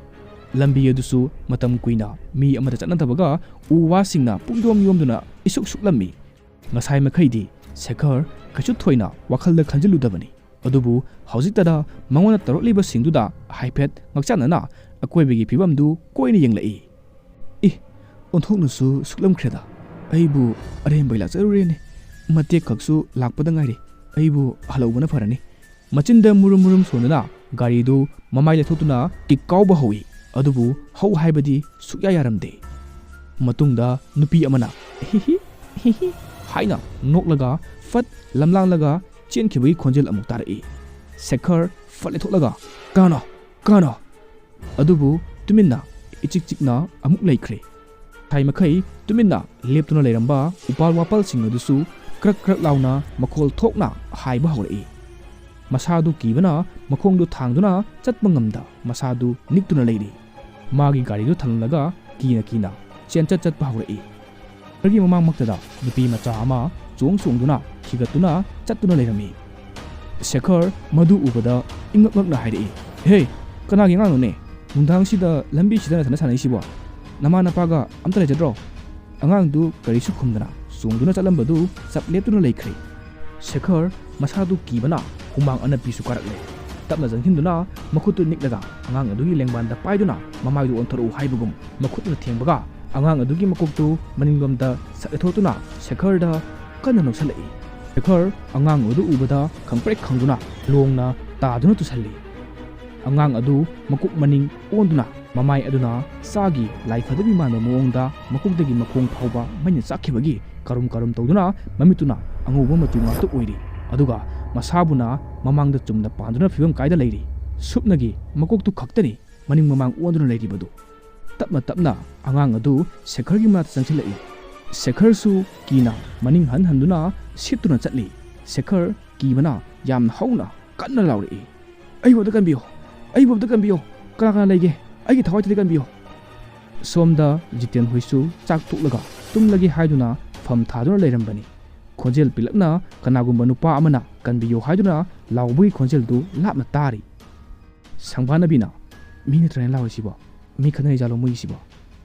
ꯂꯝꯕꯤ ꯑꯗꯨꯁꯨ ꯃꯇꯝ ꯀꯨꯏꯅ ꯃꯤ ꯑꯃꯠꯇ ꯆꯠꯅꯗꯕꯒ ꯎ ꯋꯥꯁꯤꯡꯅ ꯄꯨꯡꯌꯣꯝ ꯌꯣꯝꯗꯨꯅ ꯏꯁꯨꯛ ꯁꯨꯛꯂꯝꯃꯤ꯫ ꯉꯁꯥꯏ ꯃꯈꯩꯗꯤ ꯁꯦꯈꯔ ꯀꯩꯁꯨ ꯊꯣꯏꯅ ꯋꯥꯈꯜꯗ ꯈꯟꯖꯤꯜꯂꯨꯗꯕꯅꯤ꯫ ꯑꯗꯨꯕꯨ ꯍꯧꯖꯤꯛꯇꯗ ꯃꯉꯣꯟꯗ ꯇꯧꯔꯛꯂꯤꯕꯁꯤꯡꯗꯨꯗ ꯍꯥꯏꯐꯦꯠ ꯉꯛꯆꯥꯟꯅꯅ ꯑꯀꯣꯏꯕꯒꯤ ꯐꯤꯕꯝꯗꯨ ꯀꯣꯏꯅ ꯌꯦꯡꯂꯛꯏ꯫ "ꯏ, ꯑꯣꯟꯊꯣꯛꯅꯁꯨ ꯁꯨꯛꯂꯝꯈ꯭ꯔꯦꯗ꯫ ꯑꯩꯕꯨ ꯑꯔꯦꯝꯕꯩ ꯂꯥꯛꯆꯔꯨꯔꯦꯅꯦ꯫ ꯃꯇꯦꯛ ꯈꯛꯁꯨ ꯂꯥꯛꯄꯗ ꯉꯥꯏꯔꯤ꯫ ꯑꯩꯕꯨ ꯍꯜꯍꯧꯕꯅ ꯐꯔꯅꯤ꯫" ꯃꯆꯤꯟꯗ ꯃꯨꯔꯨꯝ ꯃꯨꯔꯨꯝ ꯁꯣꯟꯗꯨꯅ ꯒꯥꯔꯤꯗꯨ ꯃꯃꯥꯏ ꯂꯩꯊꯣꯛꯇꯨꯅ ꯀꯤꯛ ꯀꯥꯎꯕ ꯍꯧꯏ꯫ ꯑꯗꯨꯕꯨ ꯍꯧ ꯍꯥꯏꯕꯗꯤ ꯁꯨꯛꯌꯥ ꯌꯥꯔꯝꯗꯦ꯫ ꯃꯇꯨꯡꯗ ꯅꯨꯄꯤ ꯑꯃꯅ "ꯍꯤꯍꯤ, ꯍꯤꯍꯤ" ꯍꯥꯏꯅ ꯅꯣꯛꯂꯒ ꯐꯠ ꯂꯝꯂꯥꯡꯂꯒ ꯆꯦꯟꯈꯤꯕꯒꯤ ꯈꯣꯟꯖꯦꯜ ꯑꯃꯨꯛ ꯇꯥꯔꯛꯏ꯫ ꯁꯦꯈꯔ ꯐꯠ ꯂꯩꯊꯣꯛꯂꯒ "ꯀꯅꯥꯅꯣ? ꯀꯅꯥꯅꯣ?" ꯑꯗꯨꯕꯨ ꯇꯨꯃꯤꯟꯅ ꯏꯆꯤꯛ ꯆꯤꯛꯅ ꯑꯃꯨꯛ ꯂꯩꯈ꯭ꯔꯦ꯫ ꯊꯥꯏ ꯃꯈꯩ ꯇꯨꯃꯤꯟꯅ ꯂꯦꯞꯇꯨꯅ ꯂꯩꯔꯝꯕ ꯎꯄꯥꯜ ꯋꯥꯄꯥꯜꯁꯤꯡ ꯑꯗꯨꯁꯨ ꯀ꯭ꯔꯛ ꯀ꯭ꯔꯛ ꯂꯥꯎꯅ ꯃꯈꯣꯜ ꯊꯣꯛꯅ ꯍꯥꯏꯕ ꯍꯧꯔꯛꯏ꯫ ꯃꯁꯥꯗꯨ ꯀꯤꯕꯅ ꯃꯈꯣꯡꯗꯨ ꯊꯥꯡꯗꯨꯅ ꯆꯠꯄ ꯉꯝꯗ ꯃꯁꯥꯗꯨ ꯅꯤꯛꯇꯨꯅ ꯂꯩꯔꯤ꯫ ꯃꯥꯒꯤ ꯒꯥꯔꯤꯗꯨ ꯊꯜꯂꯒ ꯀꯤꯅ ꯀꯤꯅ ꯆꯦꯟꯆꯠ ꯆꯠꯄ ꯍꯧꯔꯛꯏ꯫ ꯒꯥꯔꯤꯒꯤ ꯃꯃꯥꯡꯃꯛꯇꯗ ꯅꯨꯄꯤ ꯃꯆꯥ ꯑꯃ ꯆꯣꯡ ꯆꯣꯡꯗꯨꯅ ꯈꯤꯒꯠꯇꯨꯅ ꯆꯠꯇꯨꯅ ꯂꯩꯔꯝꯃꯤ꯫ ꯁꯦꯈꯔ ꯃꯗꯨ ꯎꯕꯗ ꯏꯉꯛ ꯉꯛꯅ ꯍꯥꯏꯔꯛꯏ, "ꯍꯦ, ꯀꯅꯥꯒꯤ ꯑꯉꯥꯡꯅꯣꯅꯦ? ꯅꯨꯡꯗꯥꯡꯁꯤꯗ ꯂꯝꯕꯤꯁꯤꯗ ꯅꯊꯟꯗ ꯁꯥꯟꯅꯩꯁꯤꯕꯣ? ꯅꯃꯥ ꯅꯄꯥꯒ ꯑꯝꯇ ꯂꯩꯖꯗ꯭ꯔꯣ?" ꯑꯉꯥꯡꯗꯨ ꯀꯔꯤꯁꯨ ꯈꯨꯝꯗꯅ ꯆꯣꯡꯗꯨꯅ ꯆꯠꯂꯝꯕꯗꯨ ꯆꯞ ꯂꯦꯞꯇꯨꯅ ꯂꯩꯈ꯭ꯔꯦ꯫ ꯁꯦꯈꯔ ꯃꯁꯥꯗꯨ ꯀꯤꯕꯅ ꯍꯨꯃꯥꯡ ꯑꯅꯞꯄꯤꯁꯨ ꯀꯥꯔꯛꯂꯦ꯫ ꯇꯞꯅ ꯆꯪꯁꯤꯟꯗꯨꯅ ꯃꯈꯨꯠꯇꯨ ꯅꯤꯛꯂꯒ ꯑꯉꯥꯡ ꯑꯗꯨꯒꯤ ꯂꯦꯡꯕꯥꯟꯗ ꯄꯥꯏꯗꯨꯅ ꯃꯃꯥꯏꯗꯨ ꯑꯣꯟꯊꯣꯔꯛꯎ ꯍꯥꯏꯕꯒꯨꯝ ꯃꯈꯨꯠꯅ ꯊꯦꯡꯕꯒ ꯑꯉꯥꯡ ꯑꯗꯨꯒꯤ ꯃꯀꯣꯛꯇꯨ ꯃꯅꯤꯡꯂꯣꯝꯗ ꯁꯠ ꯂꯩꯊꯣꯛꯇꯨꯅ ꯁꯦꯈꯔꯗ ꯀꯟꯅ ꯅꯣꯛꯁꯜꯂꯛꯏ꯫ ꯁꯦꯈꯔ ꯑꯉꯥꯡ ꯑꯗꯨ ꯎꯕꯗ ꯈꯪꯄ꯭ꯔꯦꯛ ꯈꯪꯗꯨꯅ ꯂꯣꯡꯅ ꯇꯥꯗꯨꯅ ꯇꯨꯁꯜꯂꯤ꯫ ꯑꯉꯥꯡ ꯑꯗꯨ ꯃꯀꯣꯛ ꯃꯅꯤꯡ ꯑꯣꯟꯗꯨꯅ ꯃꯃꯥꯏ ꯑꯗꯨꯅ ꯁꯥꯒꯤ ꯂꯥꯏ ꯐꯗꯕꯤ ꯃꯥꯟꯕ ꯃꯑꯣꯡꯗ ꯃꯀꯣꯛꯇꯒꯤ ꯃꯈꯣꯡ ꯐꯥꯎꯕ ꯃꯩꯅ ꯆꯥꯛꯈꯤꯕꯒꯤ ꯀꯔꯨꯝ ꯀꯔꯨꯝ ꯇꯧꯗꯨꯅ ꯃꯃꯤꯠꯇꯨꯅ ꯑꯉꯧꯕ ꯃꯆꯨ ꯉꯥꯛꯇ ꯑꯣꯏꯔꯤ꯫ ꯑꯗꯨꯒ ꯃꯁꯥꯕꯨꯅ ꯃꯃꯥꯡꯗ ꯆꯨꯝꯅ ꯄꯥꯟꯗꯨꯅ ꯐꯤꯕꯝ ꯀꯥꯏꯗ ꯂꯩꯔꯤ꯫ ꯁꯨꯞꯅꯒꯤ ꯃꯀꯣꯛꯇꯨ ꯈꯛꯇꯅꯤ ꯃꯅꯤꯡ ꯃꯃꯥꯡ ꯑꯣꯟꯗꯨꯅ ꯂꯩꯔꯤꯕꯗꯨ꯫ ꯇꯞꯅ ꯇꯞꯅ ꯑꯉꯥꯡ ꯑꯗꯨ ꯁꯦꯈꯔꯒꯤ ꯃꯅꯥꯛꯇ ꯆꯪꯁꯤꯜꯂꯛꯏ꯫ ꯁꯦꯈꯔꯁꯨ ꯀꯤꯅ ꯃꯅꯤꯡ ꯍꯟ ꯍꯟꯗꯨꯅ ꯁꯤꯠꯇꯨꯅ ꯆꯠꯂꯤ꯫ ꯁꯦꯈꯔ ꯀꯤꯕꯅ ꯌꯥꯝꯅ ꯍꯧꯅ ꯀꯟꯅ ꯂꯥꯎꯔꯛꯏ, "ꯑꯩꯕꯨ ꯑꯝꯇ ꯀꯟꯕꯤꯌꯨ! ꯑꯩꯕꯨ ꯑꯝꯇ ꯀꯟꯕꯤꯌꯨ! ꯀꯅꯥ ꯀꯅꯥ ꯂꯩꯒꯦ? ꯑꯩꯒꯤ ꯊꯋꯥꯏ ꯊꯤꯗ ꯀꯟꯕꯤꯌꯨ!" ꯁꯣꯝꯗ ꯖꯤꯇꯦꯟ ꯍꯣꯏꯁꯨ ꯆꯥꯛ ꯇꯣꯛꯂꯒ ꯇꯨꯝꯂꯒꯦ ꯍꯥꯏꯗꯨꯅ ꯐꯝ ꯊꯥꯗꯨꯅ ꯂꯩꯔꯝꯕꯅꯤ꯫ ꯈꯣꯟꯖꯦꯜ ꯄꯤꯛꯂꯞꯅ ꯀꯅꯥꯒꯨꯝꯕ ꯅꯨꯄꯥ ꯑꯃꯅ "ꯀꯟꯕꯤꯌꯨ" ꯍꯥꯏꯗꯨꯅ ꯂꯥꯎꯕꯒꯤ ꯈꯣꯟꯖꯦꯜꯗꯨ ꯂꯥꯞꯅ ꯇꯥꯔꯤ꯫ ꯁꯪꯕꯥꯅꯕꯤꯅ, "ꯃꯤ ꯅꯠꯇ꯭ꯔꯅꯦ ꯂꯥꯎꯔꯤꯁꯤꯕꯣ? ꯃꯤ ꯈꯠꯅꯔꯤꯖꯥꯠꯂꯣ ꯃꯣꯏꯒꯤꯁꯤꯕꯣ?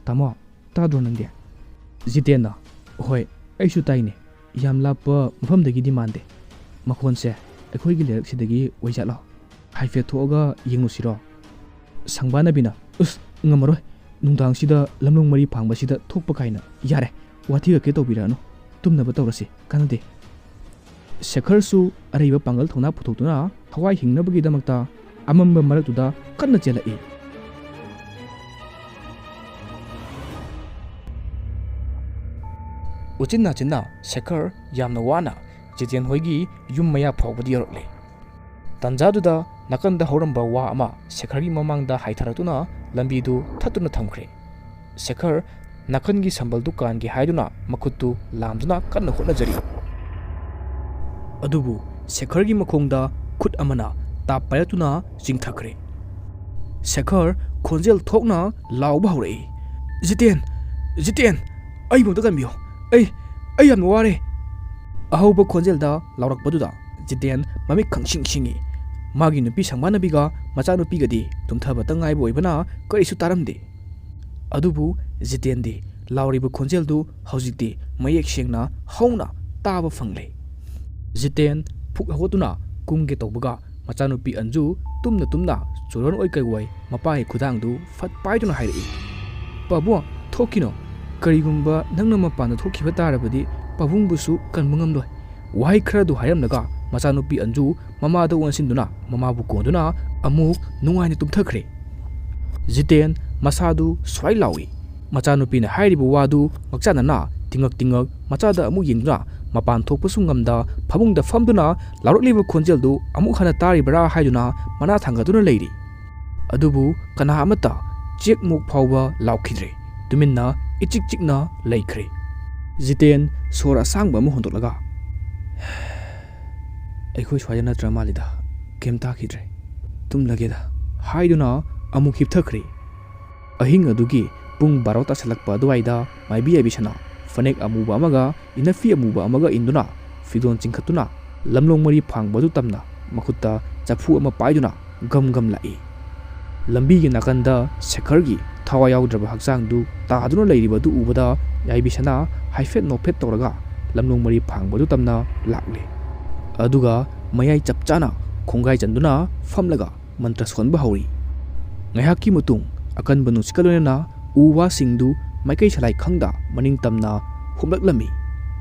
ꯇꯥꯃꯣ, ꯇꯥꯗ꯭ꯔꯣ ꯅꯪꯗꯤ?" ꯖꯤꯇꯦꯟꯅ, "ꯍꯣꯏ, ꯑꯩꯁꯨ ꯇꯥꯏꯅꯦ꯫ ꯌꯥꯝ ꯂꯥꯞꯄ ꯃꯐꯝꯗꯒꯤꯗꯤ ꯃꯥꯟꯗꯦ꯫ ꯃꯈꯣꯟꯁꯦ ꯑꯩꯈꯣꯏꯒꯤ ꯂꯩꯔꯛꯁꯤꯗꯒꯤ ꯑꯣꯏꯖꯥꯠꯂꯣ? ꯍꯥꯏꯐꯦꯠ ꯊꯣꯛꯑꯒ ꯌꯦꯡꯉꯨꯁꯤꯔꯣ?" ꯁꯪꯕꯥꯅꯕꯤꯅ, "ꯎꯁ, ꯉꯝꯃꯔꯣꯏ꯫ ꯅꯨꯡꯗꯥꯡꯁꯤꯗ ꯂꯝꯂꯣꯡ ꯃꯔꯤ ꯐꯥꯡꯕꯁꯤꯗ ꯊꯣꯛꯄ ꯀꯥꯏꯅ꯫ ꯌꯥꯔꯦ, ꯋꯥꯊꯤ ꯀꯛꯀꯦ ꯇꯧꯕꯤꯔꯛꯑꯅꯨ꯫ ꯇꯨꯝꯅꯕ ꯇꯧꯔꯁꯤ, ꯀꯥꯟꯅꯗꯦ꯫" ꯁꯦꯈꯔꯁꯨ ꯑꯔꯩꯕ ꯄꯥꯡꯒꯜ ꯊꯧꯅꯥ ꯄꯨꯊꯣꯛꯇꯨꯅ ꯊꯋꯥꯏ ꯍꯤꯡꯅꯕꯒꯤꯗꯃꯛꯇ ꯑꯃꯝꯕ ꯃꯔꯛꯇꯨꯗ ꯀꯟꯅ ꯆꯦꯜꯂꯛꯏ꯫ ꯎꯆꯤꯟ ꯅꯥꯆꯤꯟꯅ ꯁꯦꯈꯔ ꯌꯥꯝꯅ ꯋꯥꯅ ꯖꯤꯇꯦꯟ ꯍꯣꯏꯒꯤ ꯌꯨꯝ ꯃꯌꯥ ꯐꯥꯎꯕꯗꯤ ꯌꯧꯔꯛꯂꯦ꯫ ꯇꯟꯖꯥꯗꯨꯗ ꯅꯥꯀꯟꯗ ꯍꯧꯔꯝꯕ ꯋꯥ ꯑꯃ ꯁꯦꯈꯔꯒꯤ ꯃꯃꯥꯡꯗ ꯍꯥꯏꯊꯔꯛꯇꯨꯅ ꯂꯝꯕꯤꯗꯨ ꯊꯠꯇꯨꯅ ꯊꯝꯈ꯭ꯔꯦ꯫ ꯁꯦꯈꯔ ꯅꯥꯀꯟꯒꯤ ꯁꯝꯕꯜꯗꯨ ꯀꯥꯟꯒꯦ ꯍꯥꯏꯗꯨꯅ ꯃꯈꯨꯠꯇꯨ ꯂꯥꯝꯗꯨꯅ ꯀꯟꯅ ꯍꯣꯠꯅꯖꯔꯤ꯫ ꯑꯗꯨꯕꯨ ꯁꯦꯈꯔꯒꯤ ꯃꯈꯣꯡꯗ ꯈꯨꯠ ꯑꯃꯅ ꯇꯥꯞ ꯄꯥꯏꯔꯛꯇꯨꯅ ꯆꯤꯡꯊꯈ꯭ꯔꯦ꯫ ꯁꯦꯈꯔ ꯈꯣꯟꯖꯦꯜ ꯊꯣꯛꯅ ꯂꯥꯎꯕ ꯍꯧꯔꯛꯏ, "ꯖꯤꯇꯦꯟ! ꯖꯤꯇꯦꯟ! ꯑꯩꯕꯨ ꯑꯝꯇ ꯀꯟꯕꯤꯌꯨ! ꯑꯩ, ꯑꯩ ꯌꯥꯝꯅ ꯋꯥꯔꯦ!" ꯑꯍꯧꯕ ꯈꯣꯟꯖꯦꯜꯗ ꯂꯥꯎꯔꯛꯄꯗꯨꯗ ꯖꯤꯇꯦꯟ ꯃꯃꯤꯠ ꯈꯪꯁꯤꯡ ꯁꯤꯡꯏ꯫ ꯃꯥꯒꯤ ꯅꯨꯄꯤ ꯁꯪꯕꯥꯅꯕꯤꯒ ꯃꯆꯥꯅꯨꯄꯤꯒꯗꯤ ꯇꯨꯝꯊꯕꯇ ꯉꯥꯏꯕ ꯑꯣꯏꯕꯅ ꯀꯔꯤꯁꯨ ꯇꯥꯔꯝꯗꯦ꯫ ꯑꯗꯨꯕꯨ ꯖꯤꯇꯦꯟꯗꯤ ꯂꯥꯎꯔꯤꯕ ꯈꯣꯟꯖꯦꯜꯗꯨ ꯍꯧꯖꯤꯛꯇꯤ ꯃꯌꯦꯛ ꯁꯦꯡꯅ ꯍꯧꯅ ꯇꯥꯕ ꯐꯪꯂꯦ꯫ ꯖꯤꯇꯦꯟ ꯐꯨꯛ ꯍꯧꯒꯠꯇꯨꯅ ꯀꯨꯝꯒꯦ ꯇꯧꯕꯒ ꯃꯆꯥꯅꯨꯄꯤ ꯑꯟꯖꯨ ꯇꯨꯝꯅ ꯇꯨꯝꯅ ꯆꯨꯔꯣꯟ ꯑꯣꯏ ꯀꯩ ꯑꯣꯏ ꯃꯄꯥꯒꯤ ꯈꯨꯗꯥꯡꯗꯨ ꯐꯠ ꯄꯥꯏꯗꯨꯅ ꯍꯥꯏꯔꯛꯏ, "ꯄꯥꯕꯨꯡ, ꯊꯣꯛꯈꯤꯅꯣ꯫ ꯀꯔꯤꯒꯨꯝꯕ ꯅꯪꯅ ꯃꯄꯥꯟꯗ ꯊꯣꯛꯈꯤꯕ ꯇꯥꯔꯕꯗꯤ ꯄꯥꯕꯨꯡꯕꯨꯁꯨ ꯀꯟꯕ ꯉꯝꯂꯣꯏ꯫" ꯋꯥꯍꯩ ꯈꯔꯗꯨ ꯍꯥꯏꯔꯝꯂꯒ ꯃꯆꯥꯅꯨꯄꯤ ꯑꯟꯖꯨ ꯃꯃꯥꯗ ꯑꯣꯟꯁꯤꯟꯗꯨꯅ ꯃꯃꯥꯕꯨ ꯀꯣꯟꯗꯨꯅ ꯑꯃꯨꯛ ꯅꯨꯡꯉꯥꯏꯅ ꯇꯨꯝꯊꯈ꯭ꯔꯦ꯫ ꯖꯤꯇꯦꯟ ꯃꯁꯥꯗꯨ ꯁ꯭ꯋꯥꯏ ꯂꯥꯎꯏ꯫ ꯃꯆꯥꯅꯨꯄꯤꯅ ꯍꯥꯏꯔꯤꯕ ꯋꯥꯗꯨ ꯃꯛꯆꯥꯅꯅ ꯇꯤꯡꯉꯛ ꯇꯤꯡꯉꯛ ꯃꯆꯥꯗ ꯑꯃꯨꯛ ꯌꯦꯡꯗꯨꯅ ꯃꯄꯥꯟ ꯊꯣꯛꯄꯁꯨ ꯉꯝꯗ ꯐꯃꯨꯡꯗ ꯐꯝꯗꯨꯅ ꯂꯥꯎꯔꯛꯂꯤꯕ ꯈꯣꯟꯖꯦꯜꯗꯨ ꯑꯃꯨꯛ ꯍꯟꯅ ꯇꯥꯔꯤꯕ꯭ꯔꯥ ꯍꯥꯏꯗꯨꯅ ꯃꯅꯥ ꯊꯥꯡꯒꯠꯇꯨꯅ ꯂꯩꯔꯤ꯫ ꯑꯗꯨꯕꯨ ꯀꯅꯥ ꯑꯃꯠꯇ ꯆꯦꯛ ꯃꯣꯛ ꯐꯥꯎꯕ ꯂꯥꯎꯈꯤꯗ꯭ꯔꯦ꯫ ꯇꯨꯃꯤꯟꯅ ꯏꯆꯤꯛ ꯆꯤꯛꯅ ꯂꯩꯈ꯭ꯔꯦ꯫ ꯖꯤꯇꯦꯟ ꯁꯣꯔ ꯑꯁꯥꯡꯕ ꯑꯃ ꯍꯣꯟꯗꯣꯛꯂꯒ, "ꯑꯩꯈꯣꯏ ꯁ꯭ꯋꯥꯏꯗ ꯅꯠꯇ꯭ꯔ ꯃꯥꯜꯂꯤꯗ, ꯀꯩꯝ ꯇꯥꯈꯤꯗ꯭ꯔꯦ, ꯇꯨꯝꯂꯒꯦꯗ" ꯍꯥꯏꯗꯨꯅ ꯑꯃꯨꯛ ꯍꯤꯞꯊꯈ꯭ꯔꯦ꯫ ꯑꯍꯤꯡ ꯑꯗꯨꯒꯤ ꯄꯨꯡ ꯕꯥꯔꯣ ꯇꯥꯁꯤꯜꯂꯛꯄ ꯑꯗꯨꯋꯥꯏꯗ ꯃꯥꯏꯕꯤ ꯌꯥꯏꯕꯤꯁꯅꯥ ꯐꯅꯦꯛ ꯑꯃꯨꯕ ꯑꯃꯒ ꯏꯅꯐꯤ ꯑꯃꯨꯕ ꯑꯃꯒ ꯏꯟꯗꯨꯅ ꯐꯤꯗꯣꯟ ꯆꯤꯡꯈꯠꯇꯨꯅ ꯂꯝꯂꯣꯡ ꯃꯔꯤ ꯐꯥꯡꯕꯗꯨ ꯇꯝꯅ ꯃꯈꯨꯠꯇ ꯆꯐꯨ ꯑꯃ ꯄꯥꯏꯗꯨꯅ ꯒꯝ ꯒꯝ ꯂꯥꯛꯏ꯫ ꯂꯝꯕꯤꯒꯤ ꯅꯥꯀꯟꯗ ꯁꯦꯈꯔꯒꯤ ꯊꯋꯥꯏ ꯌꯥꯎꯗ꯭ꯔꯕ ꯍꯛꯆꯥꯡꯗꯨ ꯇꯥꯗꯨꯅ ꯂꯩꯔꯤꯕꯗꯨ ꯎꯕꯗ ꯌꯥꯏꯕꯤꯁꯅꯥ ꯍꯥꯏꯐꯦꯠ ꯅꯣꯛꯐꯦꯠ ꯇꯧꯔꯒ, ꯂꯝꯂꯣꯡ ꯃꯔꯤ ꯐꯥꯡꯕꯗꯨ ꯇꯝꯅ ꯂꯥꯛꯂꯦ꯫ ꯑꯗꯨꯒ ꯃꯌꯥꯏ ꯆꯞ ꯆꯥꯅ ꯈꯣꯡꯒꯥꯏ ꯆꯟꯗꯨꯅ ꯐꯝꯂꯒ ꯃꯟꯇ꯭ꯔ ꯁꯣꯟꯕ ꯍꯧꯔꯤ꯫ ꯉꯥꯏꯍꯥꯛꯀꯤ ꯃꯇꯨꯡ ꯑꯀꯟꯕ ꯅꯨꯡꯁꯤꯠꯀ ꯂꯣꯏꯅꯅ ꯎ ꯋꯥꯁꯤꯡꯗꯨ ꯃꯥꯏꯀꯩ ꯁꯂꯥꯏ ꯈꯪꯗ ꯃꯅꯤꯡ ꯇꯝꯅ ꯍꯨꯝꯂꯛꯂꯝꯃꯤ꯫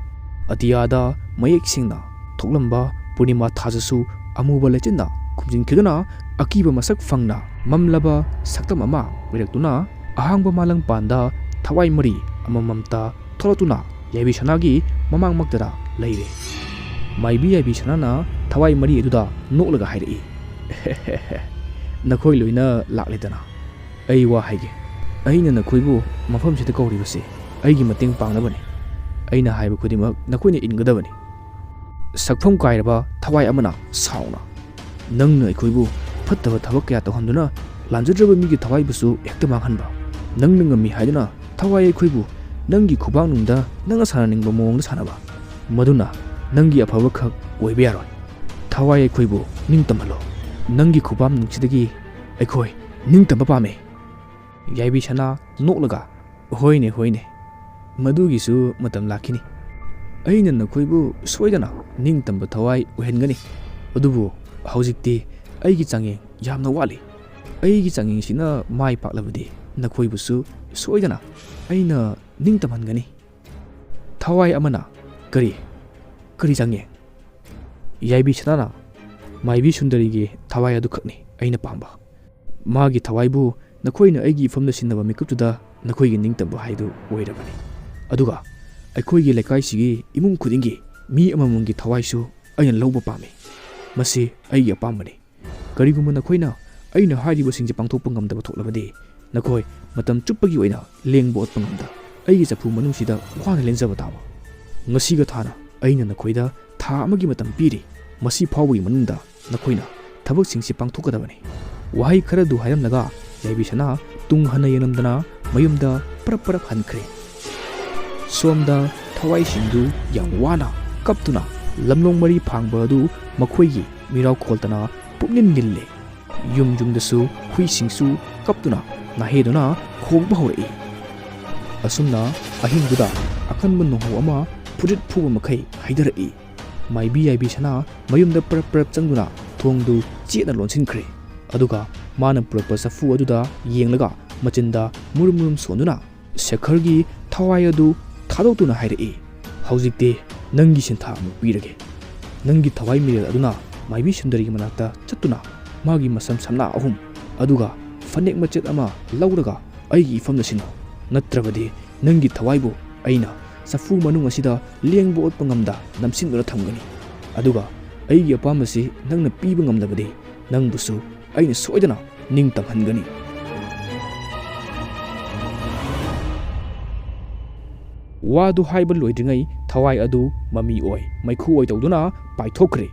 ꯑꯇꯤꯌꯥꯗ ꯃꯌꯦꯛ ꯁꯦꯡꯅ ꯊꯣꯛꯂꯝꯕ ꯄꯨꯔꯅꯤꯃꯥ ꯊꯥꯖꯁꯨ ꯑꯃꯨꯕ ꯂꯩꯆꯤꯟꯅ ꯈꯨꯝꯖꯤꯟꯈꯤꯗꯨꯅ ꯑꯀꯤꯕ ꯃꯁꯛ ꯐꯪꯅ ꯃꯝꯂꯕ ꯁꯛꯇꯝ ꯑꯃ ꯑꯣꯏꯔꯛꯇꯨꯅ ꯑꯍꯥꯡꯕ ꯃꯥꯂꯪꯄꯥꯟꯗ ꯊꯋꯥꯏ ꯃꯔꯤ ꯑꯃꯃꯝꯇ ꯊꯣꯛꯂꯛꯇꯨꯅ ꯌꯥꯏꯕꯤ ꯁꯅꯥꯒꯤ ꯃꯃꯥꯡꯃꯛꯇꯗ ꯂꯩꯔꯦ꯫ ꯃꯥꯏꯕꯤ ꯌꯥꯏꯕꯤ ꯁꯅꯥꯅ ꯊꯋꯥꯏ ꯃꯔꯤ ꯑꯗꯨꯗ ꯅꯣꯛꯂꯒ ꯍꯥꯏꯔꯛꯏ, "ꯅꯈꯣꯏ ꯂꯣꯏꯅ ꯂꯥꯛꯂꯦꯗꯅ꯫ ꯑꯩ ꯋꯥ ꯍꯥꯏꯒꯦ, ꯑꯩꯅ ꯅꯈꯣꯏꯕꯨ ꯃꯐꯝꯁꯤꯗ ꯀꯧꯔꯤꯕꯁꯤ ꯑꯩꯒꯤ ꯃꯇꯦꯡ ꯄꯥꯡꯅꯕꯅꯤ꯫ ꯑꯩꯅ ꯍꯥꯏꯕ ꯈꯨꯗꯤꯡꯃꯛ ꯅꯈꯣꯏꯅ ꯏꯟꯒꯗꯕꯅꯤ꯫" ꯁꯛꯐꯝ ꯀꯥꯏꯔꯕ ꯊꯋꯥꯏ ꯑꯃꯅ ꯁꯥꯎꯅ, "ꯅꯪꯅ ꯑꯩꯈꯣꯏꯕꯨ ꯐꯠꯇꯕ ꯊꯕꯛ ꯀꯌꯥ ꯇꯧꯍꯟꯗꯨꯅ ꯂꯥꯟꯖꯗ꯭ꯔꯕ ꯃꯤꯒꯤ ꯊꯋꯥꯏꯕꯨꯁꯨ ꯍꯦꯛꯇ ꯃꯥꯡꯍꯟꯕ꯫ ꯅꯪꯅ ꯉꯝꯃꯤ ꯍꯥꯏꯗꯨꯅ ꯊꯋꯥꯏ ꯑꯩꯈꯣꯏꯕꯨ ꯅꯪꯒꯤ ꯈꯨꯕꯥꯛꯅꯨꯡꯗ ꯅꯪꯅ ꯁꯥꯟꯅꯅꯤꯡꯕ ꯃꯑꯣꯡꯗ ꯁꯥꯟꯅꯕ꯫ ꯃꯗꯨꯅ ꯅꯪꯒꯤ ꯑꯐꯕ ꯈꯛ ꯑꯣꯏꯕ ꯌꯥꯔꯣꯏ꯫ ꯊꯋꯥꯏ ꯑꯩꯈꯣꯏꯕꯨ ꯅꯤꯡꯇꯝꯍꯜꯂꯣ꯫ ꯅꯪꯒꯤ ꯈꯨꯕꯥꯛꯅꯨꯡꯁꯤꯗꯒꯤ ꯑꯩꯈꯣꯏ ꯅꯤꯡꯇꯝꯕ ꯄꯥꯝꯃꯤ꯫" ꯌꯥꯏꯕꯤ ꯁꯅꯥ ꯅꯣꯛꯂꯒ, "ꯍꯣꯏꯅꯦ, ꯍꯣꯏꯅꯦ, ꯃꯗꯨꯒꯤꯁꯨ ꯃꯇꯝ ꯂꯥꯛꯈꯤꯅꯤ꯫ ꯑꯩꯅ ꯅꯈꯣꯏꯕꯨ ꯁꯣꯏꯗꯅ ꯅꯤꯡꯇꯝꯕ ꯊꯋꯥꯏ ꯑꯣꯏꯍꯟꯒꯅꯤ꯫ ꯑꯗꯨꯕꯨ ꯍꯧꯖꯤꯛꯇꯤ ꯑꯩꯒꯤ ꯆꯥꯡꯌꯦꯡ ꯌꯥꯝꯅ ꯋꯥꯠꯂꯤ꯫ ꯑꯩꯒꯤ ꯆꯥꯡꯌꯦꯡꯁꯤꯅ ꯃꯥꯏ ꯄꯥꯛꯂꯕꯗꯤ ꯅꯈꯣꯏꯕꯨꯁꯨ ꯁꯣꯏꯗꯅ ꯑꯩꯅ ꯅꯤꯡꯇꯝꯍꯟꯒꯅꯤ꯫" ꯊꯋꯥꯏ ꯑꯃꯅ, "ꯀꯔꯤ? ꯀꯔꯤ ꯆꯥꯡꯌꯦꯡ?" ꯌꯥꯏꯕꯤ ꯁꯅꯥꯅ, "ꯃꯥꯏꯕꯤ ꯁꯨꯟꯗꯔꯤꯒꯤ ꯊꯋꯥꯏ ꯑꯗꯨꯈꯛꯅꯤ ꯑꯩꯅ ꯄꯥꯝꯕ꯫ ꯃꯥꯒꯤ ꯊꯋꯥꯏꯕꯨ ꯅꯈꯣꯏꯅ ꯑꯩꯒꯤ ꯏꯐꯝꯗ ꯁꯤꯟꯅꯕ ꯃꯤꯀꯨꯞꯇꯨꯗ ꯅꯈꯣꯏꯒꯤ ꯅꯤꯡꯇꯝꯕ ꯍꯥꯏꯗꯨ ꯑꯣꯏꯔꯕꯅꯤ꯫ ꯑꯗꯨꯒ ꯑꯩꯈꯣꯏꯒꯤ ꯂꯩꯀꯥꯏꯁꯤꯒꯤ ꯏꯃꯨꯡ ꯈꯨꯗꯤꯡꯒꯤ ꯃꯤ ꯑꯃꯃꯝꯒꯤ ꯊꯋꯥꯏꯁꯨ ꯑꯩꯅ ꯂꯧꯕ ꯄꯥꯝꯃꯤ꯫ ꯃꯁꯤ ꯑꯩꯒꯤ ꯑꯄꯥꯝꯕꯅꯤ꯫ ꯀꯔꯤꯒꯨꯝꯕ ꯅꯈꯣꯏꯅ ꯑꯩꯅ ꯍꯥꯏꯔꯤꯕꯁꯤꯡꯁꯦ ꯄꯥꯡꯊꯣꯛꯄ ꯉꯝꯗꯕ ꯊꯣꯛꯂꯕꯗꯤ, ꯅꯈꯣꯏ ꯃꯇꯝ ꯆꯨꯞꯄꯒꯤ ꯑꯣꯏꯅ ꯂꯦꯡꯕ ꯑꯣꯠꯄ ꯉꯝꯗ ꯑꯩꯒꯤ ꯆꯐꯨ ꯃꯅꯨꯡꯁꯤꯗ ꯋꯥꯅ ꯂꯦꯟꯖꯕ ꯇꯥꯕ꯫ ꯉꯁꯤꯒ ꯊꯥꯅ ꯑꯩꯅ ꯅꯈꯣꯏꯗ ꯊꯥ ꯑꯃꯒꯤ ꯃꯇꯝ ꯄꯤꯔꯤ꯫ ꯃꯁꯤ ꯐꯥꯎꯕꯒꯤ ꯃꯅꯨꯡꯗ ꯅꯈꯣꯏꯅ ꯊꯕꯛꯁꯤꯡꯁꯤ ꯄꯥꯡꯊꯣꯛꯀꯗꯕꯅꯤ꯫" ꯋꯥꯍꯩ ꯈꯔꯗꯨ ꯍꯥꯏꯔꯝꯂꯒ ꯌꯥꯏꯕꯤ ꯁꯅꯥ ꯇꯨꯡ ꯍꯟꯅ ꯌꯦꯡꯂꯝꯗꯅ ꯃꯌꯨꯝꯗ ꯄꯔꯞ ꯄꯔꯞ ꯍꯟꯈ꯭ꯔꯦ꯫ ꯁꯣꯝꯗ ꯊꯋꯥꯏꯁꯤꯡꯗꯨ ꯌꯥꯝ ꯋꯥꯅ ꯀꯞꯇꯨꯅ ꯂꯝꯂꯣꯡ ꯃꯔꯤ ꯐꯥꯡꯕ ꯑꯗꯨ ꯃꯈꯣꯏꯒꯤ ꯃꯤꯔꯥꯎ ꯈꯣꯜꯇꯅ ꯄꯨꯛꯅꯤꯜ ꯅꯤꯜꯂꯦ꯫ ꯌꯨꯝ ꯌꯨꯝꯗꯁꯨ ꯍꯨꯏꯁꯤꯡꯁꯨ ꯀꯞꯇꯨꯅ ꯅꯥꯍꯦꯗꯨꯅ ꯈꯣꯡꯕ ꯍꯧꯔꯛꯏ꯫ ꯑꯁꯨꯝꯅ ꯑꯍꯤꯡꯗꯨꯗ ꯑꯀꯟꯕ ꯅꯣꯡꯍꯧ ꯑꯃ ꯐꯨꯔꯤꯠ ꯐꯨꯕ ꯃꯈꯩ ꯍꯩꯊꯔꯛꯏ꯫ ꯃꯥꯏꯕꯤ ꯌꯥꯏꯕꯤ ꯁꯅꯥ ꯃꯌꯨꯝꯗ ꯄꯔꯞ ꯄꯔꯞ ꯆꯪꯗꯨꯅ ꯊꯣꯡꯗꯨ ꯆꯦꯠꯅ ꯂꯣꯟꯁꯤꯟꯈ꯭ꯔꯦ꯫ ꯑꯗꯨꯒ ꯃꯥꯅ ꯄꯨꯔꯛꯄ ꯆꯐꯨ ꯑꯗꯨꯗ ꯌꯦꯡꯂꯒ ꯃꯆꯤꯟꯗ ꯃꯨꯔꯨꯝ ꯃꯨꯔꯨꯝ ꯁꯣꯟꯗꯨꯅ ꯁꯦꯈꯔꯒꯤ ꯊꯋꯥꯏ ꯑꯗꯨ ꯊꯥꯗꯣꯛꯇꯨꯅ ꯍꯥꯏꯔꯛꯏ, "ꯍꯧꯖꯤꯛꯇꯤ ꯅꯪꯒꯤ ꯁꯤꯟꯊꯥ ꯑꯃꯨꯛ ꯄꯤꯔꯒꯦ꯫ ꯅꯪꯒꯤ ꯊꯋꯥꯏ ꯃꯤꯔꯦꯜ ꯑꯗꯨꯅ ꯃꯥꯏꯕꯤ ꯁꯨꯟꯗꯔꯤꯒꯤ ꯃꯅꯥꯛꯇ ꯆꯠꯇꯨꯅ ꯃꯥꯒꯤ ꯃꯁꯝ ꯁꯝꯅꯥ ꯑꯍꯨꯝ ꯑꯗꯨꯒ ꯐꯅꯦꯛ ꯃꯆꯦꯠ ꯑꯃ ꯂꯧꯔꯒ ꯑꯩꯒꯤ ꯏꯐꯝꯗ ꯁꯤꯟꯅꯧ꯫ ꯅꯠꯇ꯭ꯔꯕꯗꯤ ꯅꯪꯒꯤ ꯊꯋꯥꯏꯕꯨ ꯑꯩꯅ ꯆꯐꯨ ꯃꯅꯨꯡ ꯑꯁꯤꯗ ꯂꯦꯡꯕ ꯑꯣꯠꯄ ꯉꯝꯗ ꯅꯝꯁꯤꯟꯗꯨꯅ ꯊꯝꯒꯅꯤ꯫ ꯑꯗꯨꯒ ꯑꯩꯒꯤ ꯑꯄꯥꯝꯕꯁꯤ ꯅꯪꯅ ꯄꯤꯕ ꯉꯝꯂꯕꯗꯤ ꯅꯪꯕꯨꯁꯨ ꯑꯩꯅ ꯁꯣꯏꯗꯅ ꯅꯤꯡꯇꯝꯍꯟꯒꯅꯤ꯫" ꯋꯥꯗꯨ ꯍꯥꯏꯕ ꯂꯣꯏꯗ꯭ꯔꯤꯉꯩ ꯊꯋꯥꯏ ꯑꯗꯨ ꯃꯃꯤ ꯑꯣꯏ ꯃꯩꯈꯨ ꯑꯣꯏ ꯇꯧꯗꯨꯅ ꯄꯥꯏꯊꯣꯛꯈ꯭ꯔꯦ꯫